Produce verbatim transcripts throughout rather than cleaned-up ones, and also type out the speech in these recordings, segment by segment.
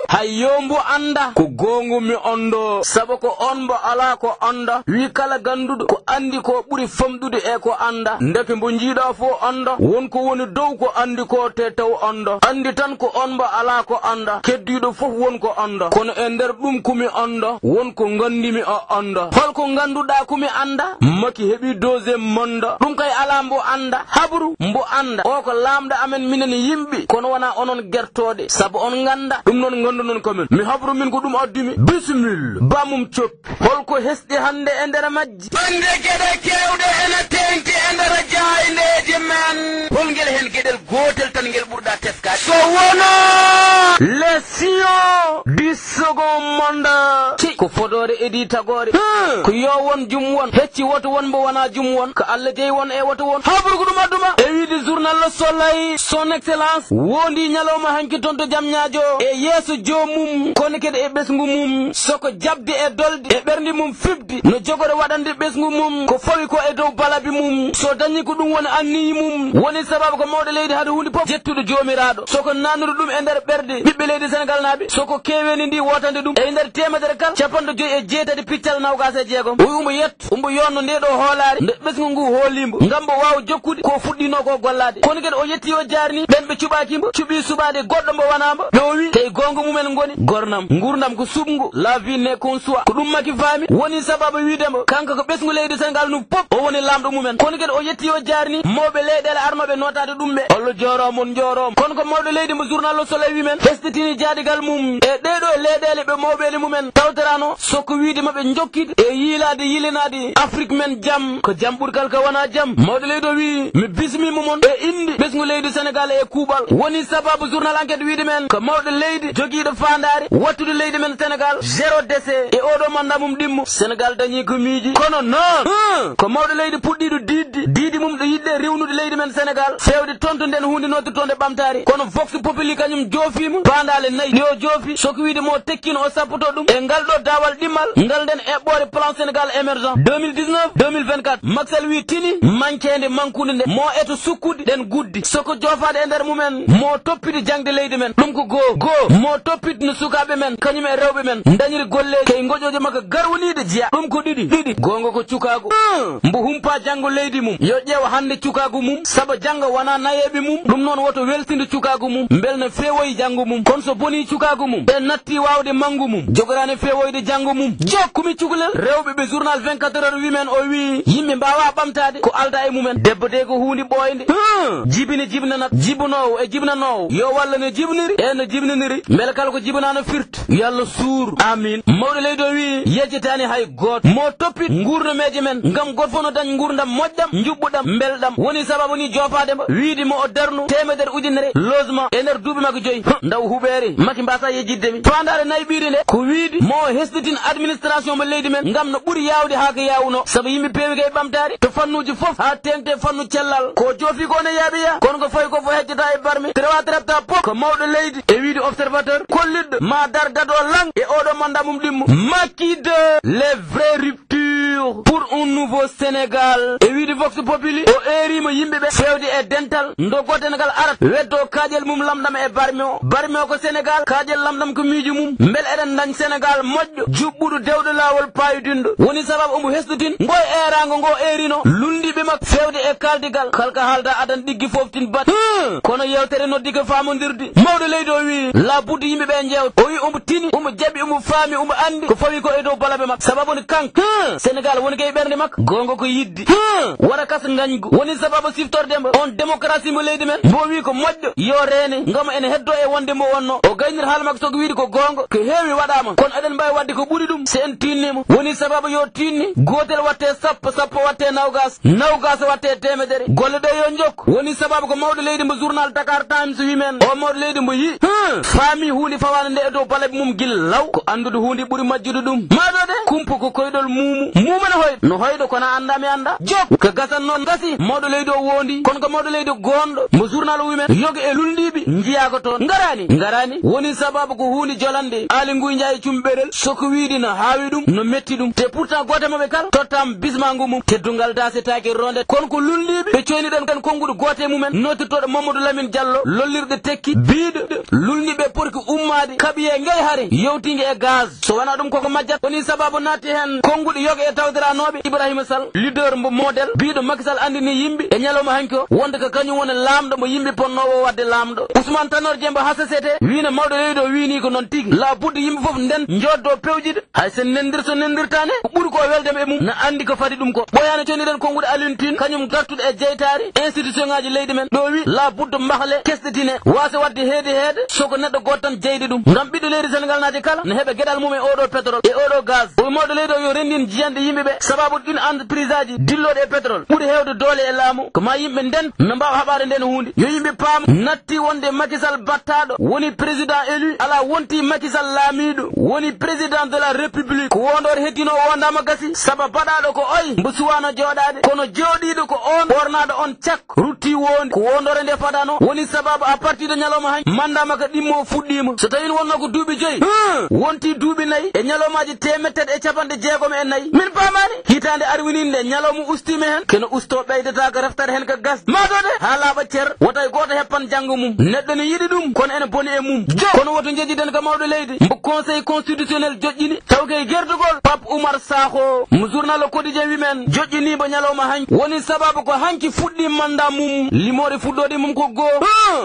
Hay yo mbo annda ko goongu mi onndo, sabu ko on mbo alaa ko annda. Wi kala gannduɗo ko anndi ko ɓuri famɗude e ko annda. Ndeke mbo njiiɗa fof annda, won ko woni dow ko anndi ko te taw annda. Anndi tan ko on mbo alaa ko annda, keddiiɗo fof won ko annda. Kono e nder ɗum ko mi annda, won ko nganndimi a annda. Hol ko ngannduɗaa ko mi annda? Maki heɓi deuxième mandat. Ɗum kay alaa mbo annda. Habru mbo annda. O ko laamɗo amen minen yimɓe, kono wonaa onon gertooɗe, sabu on ngannda. Ɗum noon nganndunon ko men. Mi habru min ko ɗum addumi. Bisimilla. Bamum coppi. Hol ko hesɗi hannde e nder majji? Bannde geɗe keewɗe ena teeŋti e nder jaayndeeji men. Hol ngel heen geɗel gootel tan ngel ɓurɗa teskaade? So wonaa le sillon du second mandat. Ci ko fodoore edi tagoore. Hmm. Ko yo won jum won. Hecci woto won mbo wonaa jum won. Ko Allah jeyi won e woto won. Habru ko ɗum adduma. E wiide journal Le Soleil, son excellence wondi ñalawma hanki toon to Jamñaajo e yeeso joomum, kono kadi e ɓesngu mum. Soko jaɓde e dolde e ɓerndi mum fiɓde, no jogori waɗande ɓesngu mum ko fawi ko e dow balabi mum. So dañi ko ɗum woni anniyi mum, woni sababu ko mawɗo leydi hade huunde fof jettuɗo joomiraaɗo. Soko nannude ɗum e nder ɓerɗe ɓiɓɓe leydi Senegal naaɓe, soko keeweeni ndi wootande ɗum e nder teemedere kala capanɗe joyi e jeetati piccal nawgas e jeegom. O wi omo yetto, omo yonno nde ɗo hoolaare, nde ɓesngu ngu hooli mbo, ngam mbo waawa jokkude ko fuɗɗino ko gollaade. Kono kadi o yetti o jaarni ɓen ɓe cuɓaaki mbo, cuɓi suɓaade goɗɗo mbo wonaa mbo. Ɓe o wi, kay goonga mumen ngoni, gornam, ngurdam ko suɓngu, la vie n'est qu'un choix. Ko ɗum Macky faami, woni sababu wiide mbo, kanko ko ɓesngu leydi Senegal ndu pop, o woni laamɗo mumen. Kono kadi o yetti o jaarni mawɓe leyɗeele arnooɓe nootaade ɗum ɓe. Allah jooraama, on njooraama. Kono ko mawɗo leydi mbo journal Le Soleil wi men, hesɗitini jaadigal mum e ɗee ɗo leyɗeele ɓe mawɓeele mumen tawtorano, soko wiide maɓe njokkide e yiilaade yilinaade Afrique men jam. Ko jam ɓuri kala ko wonaa jam. Mawɗo leydi o wi, mi bismiima mon e innde ɓesngu leydi Senegal e kuuɓal. Woni sababu journal Enquête wiide men, ko mawɗo leydi jogiiɗo faandaare wattude leydi men Senegal, zéro décès e oɗo mandat mum ɗimmo. Senegal dañi ko miiji. Kono noon, hmm, ko mawɗo leydi puɗɗiiɗo diidde, diidi mum ɗo yiɗde riwnude leydi men Senegal, feewde toon to nden huunde noddirtoonde ɓamtaare. Kono Vox Populi kañum joofiima paandaale nayi. Ɗi o joofi, soko wiide mo tekkino o sappoto ɗum e ngal ɗo daawal ɗimmal, ngal nden eɓɓoore plan Senegal émergent deux mille dix-neuf, deux mille vingt-quatre. Macky Sall wi tini manceende mankude nde, mo eto sukkude ɗen guddi. Soko joofaade e nder mumen, mo toppiti jaŋde leydi men. Ɗum ko goo. Goo, mo toppiti no sukaaɓe men, kañum e rewɓe men, ndañiri golleeji, kay ngoƴooje makko garwaniiɗe jeya. Ɗum ko ɗiɗi. Ɗiɗi, goonga ko cukaagu. Un, mbo humpa janngo leydi mum, yo ƴeew hannde cukaagu mum, saba janngo wonaa nayeeɓe mum. Ɗum noon woto weltinde cukaagu mum, mbel no feewoyi janngo mum. Kono so bonii cukaagu mum, e natti waawde manngu mum, jogoraani feewoyde janngo mum. Jokkumi cukalel rewɓe ɓe journal vingt-quatre heures wi men, o wi yimɓe mbaawaa ɓamtaade ko aldaa e mumen. Debbo de ko huunde ɓooynde. Hmm. Jibini jibnanat, jibinoowo e jibnanoowo, yo walla no jibniri e no jibniniri, mbele kala ko jibinaa no firti. Yo Allah suur. Amin. Mawɗo leydi o wi yejjitaani hay gooto. Mo toppit nguurnameeje men, ngam gooto fof no dañ nguurndam moƴƴam, njuɓɓuɗam, mbelɗam. Woni sababu ni joofaade mbo, wiide mo o darnu teemedere ujunere logement e nder duuɓi makko joyi. Huh, ndaw huɓeere, Macky mbaasa yejjitde mi. Faandaare nayi ɓiire nde, ko wiide mo o hesɗitin administration mo leydi men, ngam no ɓuri yaawde haa ko yaawno, sabu yimɓe peewi kay ɓamtaare to fannuuji fof, haa teeŋti e fannu cellal. Ko joofi ko ne yaaɓi yaa, kono ko fawi ko fof hejjata e barmi, trewa trepta pop, ko mawɗo leydi e wiide observateur, kollitɗo ma dar dado lang e oɗo mandat mum ɗimmo. Macky deux, les vraies ruptures pour un nouveau Sénégal. E wiide Vox Populi, o eeriima yimɓe ɓe feewde e dental, ndogo Senegal arat, weddo kaaƴel mum lamɗam e barmi o. Barmi o ko Senegal, kaaƴel lamɗam ko miijo mum. Mbel eɗen ndañ Senegal moƴƴo, juɓɓuɗo, dewɗo laawol, paayodinɗo. Woni sababu omo hesɗitin ngo e eeraango ngo eerino lunndiiɓe makko feewde e kaaldigal. Kala ka haalda adan ɗiggi fof tin bat. Hmm. Kono yeewtere noddi ko faamondirde. Mawɗo leydi o wi, la buddi yimɓe ɓe njeewta. O wi omo tini, omo jaɓi, omo faami, omo anndi ko fawi ko e dow balabe makko. Sababu ni kanko, hmm, Senegal woni ko e ɓernde makko. Goonga ko yidde. Hmm. Wara kas ngañgu. Woni sababu siftorde mbo on démocratie mo leydi men. Mbo wi ko moƴƴo, yo reene, ngam ene heddo e wonde mbo wonno. O gaynir haala makko soko wiide ko goonga, ko heewi waɗaama. Kono eɗen mbaawi waɗde ko ɓuri ɗum, si en tiinnii mo. Woni sababu yo tiinni, gootel watte sappo, sappo watte nawgas, nawgas watte teemedere. Golle ɗe yo njokku. Woni sababu ko mawɗo leydi mbo journal Dakar Times wi men. O mawɗo leydi mbo yi, hmm, faami huunde fawaande nde e dow balabe mum gila law. Ko anndude huunde ɓuri majjude ɗum. Maɗo de, kumpa ko koyɗol muumu. Ɗum ene hoyɗo. No hoyɗo kono anndaa mi anndaa. Jok. Ko gasan noon gasi. Mawɗo leydi o woondi. Kono ko mawɗo leydi goonɗo. Mo journal o wi men. Yoga e lulndiiɓe. Njiyaa ko toon. Ngaraani. Ngaraani. Woni sababu ko huunde jolande. Aali Nguy Njaay cum ɓerel. Soko wiidi no haawi ɗum. No metti ɗum. Te pourtant gooto e maɓɓe kala. Tottam bismangu mum. Teddungal daasetaake ronde. Kono ko lulndiiɓe. Ɓe coyniɗen en konnguɗi gooto e mumen. Nootirtooɗo Mamadou Lamine Diallo. Lollirɗe tekki. Biiɗo. Lulndiiɓe porki ummaade. Kaɓi e ngey hare. Yewtiinge e gaz. So wonaa ɗum koko majjat, woni sababu naatti heen konnguɗi yoga e tawtoranooɓe Ibrahima Sall, leader mbo modèle, biiɗo Macky Sall anndini yimɓe e ñalawma hanki o, wonde ko kañum woni laamɗo mo yimɓe ponnoowo waɗde laamɗo. Ousmane Tanor Dieng mbo H C C T, wiino mawɗo leydi o wiini ko noon tigi. Laabudde yimɓe fof nden njooddoo pewjiɗe. Hay sen nenndir so nenndirtaani, ko ɓuri ko welde e mum, na anndi ko fadi ɗum ko. Ɓooyaani coniren konnguɗi Alioune Tine, kañum dartuɗo e jeytaari, institution ŋaaji leydi men, ɗo wi, laabudde mbahle, kesɗitine, waasa waɗde heede heede, so ko neɗɗo gooto tan jeyde ɗum. Ngam ɓiɗɗo leydi Senegal naati kala, ne heɓa geɗal mum e oɗo pétrole, e oɗo gaz. O wi mawɗo leydi o yo renndin jiyanɗe yimɓe ɓe, sababu ɗin entreprise aji dillooɗe e pétrole, ɓuri heewde doole e laamu, ko ma yimɓe nden, no mbaawa haɓaade nden huunde. Yo yimɓe paam, natti wonde Macky Sall battaaɗo, woni président élu, alaa wonti Macky Sall laamiiɗo, woni président de la République. Ko wondoore heddino o wondaama gasi, saba baɗaaɗo ko oy, mbo suwaano jooɗaade, kono jooɗiiɗo ko on, ɓoornaaɗo on cak. Rutti woondi ko wondore nde fadano, woni sababu à partir de ñalawma han mandat makko ɗimmo o fuɗɗiima. So tawi wonno ko duuɓi joyi, hmm, wonti duuɓi nayi e ñalawmaaji teemeɗɗe e capanɗe jeegom e nayi. Min paamaani, hitaande arwininde ñalawma ustiima hen, keno ustoo ɓeydata ko reftata hen ko gas. Maatode haa laaɓa cer, wota e gooto heppan janngo mum. Neɗɗo ne yiɗi ɗum, kono ene boni e mum. Jo, kono woto njejjiden ko mawɗo leydi, mbo Conseil constitutionnel joƴƴini, taw kay gerdugol Pape Oumar Sakho, mo journal Le Quotidien wi men, joƴƴiniiba ñalawma hanki. Woni sababu ko hanki fuɗɗi mandat mum. Limoore fuɗɗoode mum ko goo,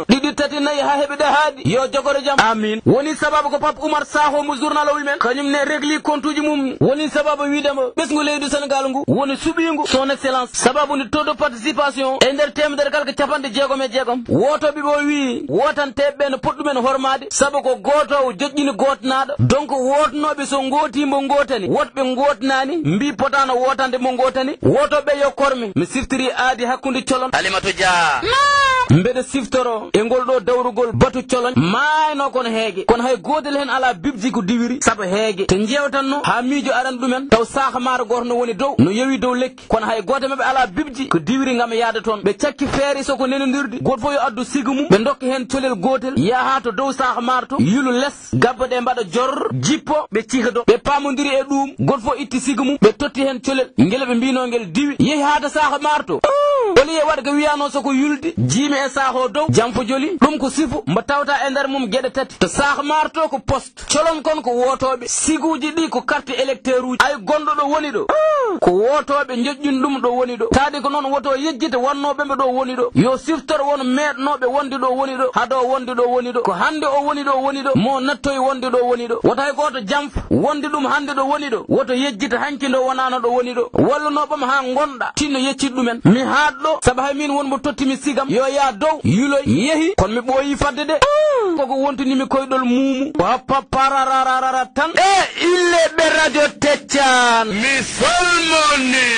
ɗiɗi, tati, nayi, haa heɓi ɗo haaɗi. Yo jogoro jam. Amin. Woni sababu ko Pape Oumar Sakho mo journal o wi men, kañum ne régli compte uji mum. Woni sababu wiide mo ɓesngu leydi Senegal ngu woni suɓiingu son excellence. Sababu nde taux de participation e nder teemedere kala ko capanɗe jeegom e jeegom. Wootooɓe ɓe o wi, wootanteeɓe ɓe no poti ɗumen hormaade, sabu ko gootoowo joƴƴini gootnaaɗo. Donc, wootnooɓe so ngooti mbo ngootani, woɗɓe ngootnaani, mbi potaano wootande mbo ngootani. Wootooɓe yo korme. Mi siftiri aadi hakkunde colon. Halimatu Dia. Mbeɗa siftoro e ngol ɗo dawrugol batu colon. Maayno kono heege. Kono hay gootel heen alaa bibji ko diwiri, sabu heege. Te njeewtanno haa miijo aran ɗumen, taw saaka maaro gooto no woni dow, no yowi dow lekki. Kono hay gooto maɓɓe alaa bibji ko diwri ngam yahde toon. Ɓe cakki feere so ko nenondirde, gooto fof yo addu siga mum, ɓe ndokka heen colel gootel, yaha to dow saaka maaro to, yulu les, gabba ɗe mbaɗa jor, jippo, ɓe cika dow. Ɓe paamondiri e ɗuum, gooto fof itti siga mum, ɓe totti heen colel, ngel ɓe mbiinoo ngel diwi, yehi haa to saaka maaro to. Au lieu waɗa ko wiyanoo so ko yulde, jiimi e saaka o dow, jamfo joli, ɗum ko sifu, mbo tawta e nder mum geɗe tati. To saaka maaro to ko poste. Colon kon ko wootooɓe, siguuji ɗi ko carte électeur uji. Ay gonɗo ɗo woni ɗo. Ko wootooɓe njoƴƴin ɗum ɗo woni ɗo. Taadi ko noon woto yejjite wonnooɓe ɓe ɗo woni ɗo. Yo siftor won meeɗnooɓe wonde ɗo woni ɗo. Hado wonde ɗo woni ɗo. Ko hannde o woni ɗo woni ɗo. Mo nattoy wonde ɗo woni ɗo. Wota hay gooto jamfa wonde ɗum hannde ɗo woni ɗo. Woto yejjite hanki ndo wonaano ɗo woni ɗo. Wallanooɓe mo haa ngonɗa. Tinno yeccit ɗumen. Mi haat ɗo. Sabu hay min won mo tottimi sigam. Yo yaa dow. Yuloy. Yehi. Kono mi ɓooyi fadde de. Koko wontunimi koyɗol muumu. Ko happa pararararara tan. E ille ɓe radio teccan. Mi salmoni.